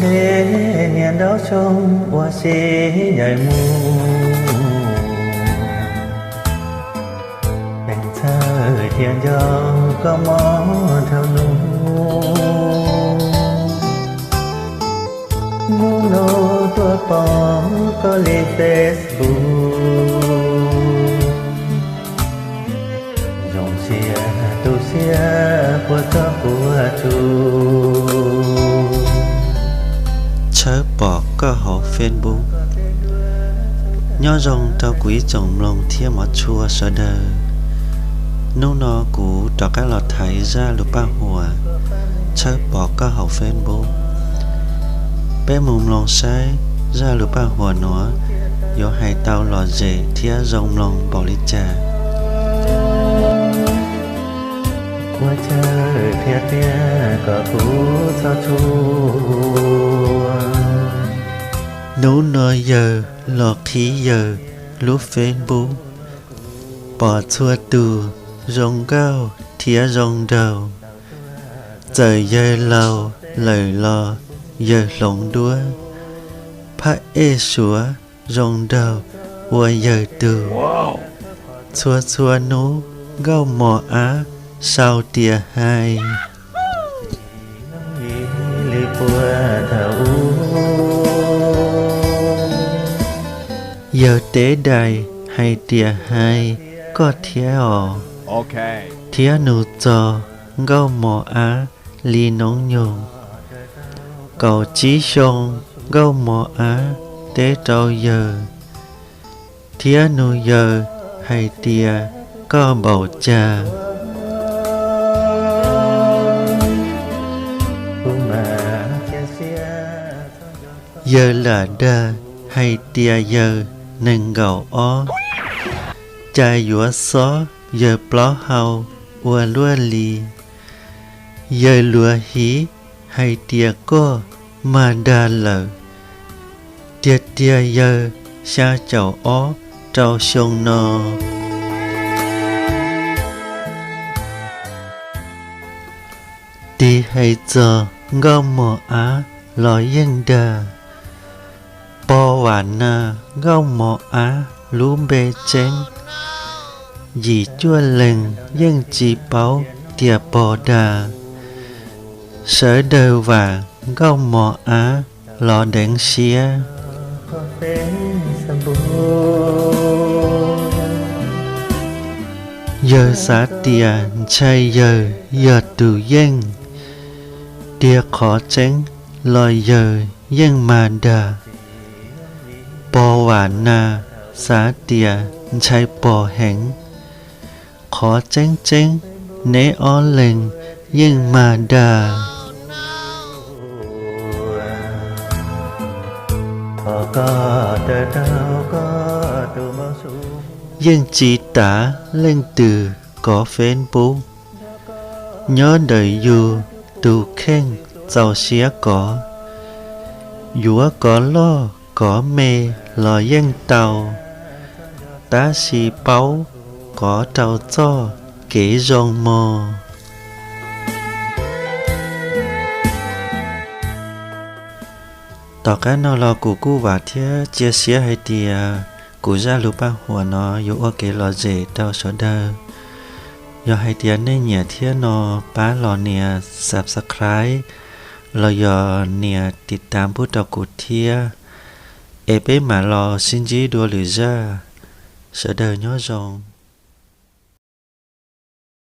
Niam nraub xyoo ua si ncaim mus, peem txhawj thiaj nco koj mob dhau hnub. Hnub no tuaj pom koj li Facebook, zoo siab tu siab puas txog puas tsuaj. Tshawb pom koj hauv Facebook. Nyob zoo rau kuv ib tsoom mloog thiab mov tshua sawv daws. Hnub no kuv rov qab los thaiv zaj lus paj huam tshawb pom koj hauv Facebook. Peb mus mloog saib zaj lus paj huam nuav yuav hais tau lom zem thiab zoo mloog npaum li cas. Ua tsaug qhia tias kom kuv txhob txhua. Hnub no yawg los qhib yawg lub Facebook, pom txhua tus zoo nkauj thiab zoo nraug. Txawm yawg laus lawm los yawg hloov duab, phab ej suav zoo nraug ua yawg tug. Txhua txhua hnub nkauj mos ab sau tias hais. Yawg teb dais hais tias hais koj thiab os. Thiab nug txog nkauj mos ab li noob nyoog. Kaum tsib xyoo nkauj mos ab teb rau yawg, thiab nug yawg hais tias koj npaum cas. Yawg lam dag hais tias yawg nees nkaum ob, cas yuav xob yawg plaub hau ua luaj li. Yawg luag hiv hais tias koj mag dag lawm, tiag tiag yawg xya caum ob rau xyoo no. Tig hais txog nkauj mos ab los yeej dag. Pog Vam Nas nkauj mos ab lub npe tseeb, yim cuaj leeg yeej tsis paub tias pog dag. Sawv daws vam nkauj mos ab los deev siab. Yawg xav tias ntshai yawg yog tus yeej, tiag qhov tseeb los yawg yeej mag dag. Pog Vam Nas xav tias ntshai pog heev, qhov tseeb tseeb neb ob leeg yeej mag dag. Yeej tsis tav leej twg kov Facebook, nyob ntawm yus tus kheej txaus siab kov. Yuav kov loj kov me los yeej tau, tab sis paub kov rau txoj kev zoo mog. Tom qab no los kuv kuj vam thiab cia siab hais tias kuv zaj lus paj huam no yuav ua kev lom zem rau sawv daws. Yog hais tias nej nyiam thiab no pab los nias subscribe los yog nias tiv tas pub rau kuv thiab, es peb mam los sib ntsib dua lwm zaj. Sawv daws nyob zoo.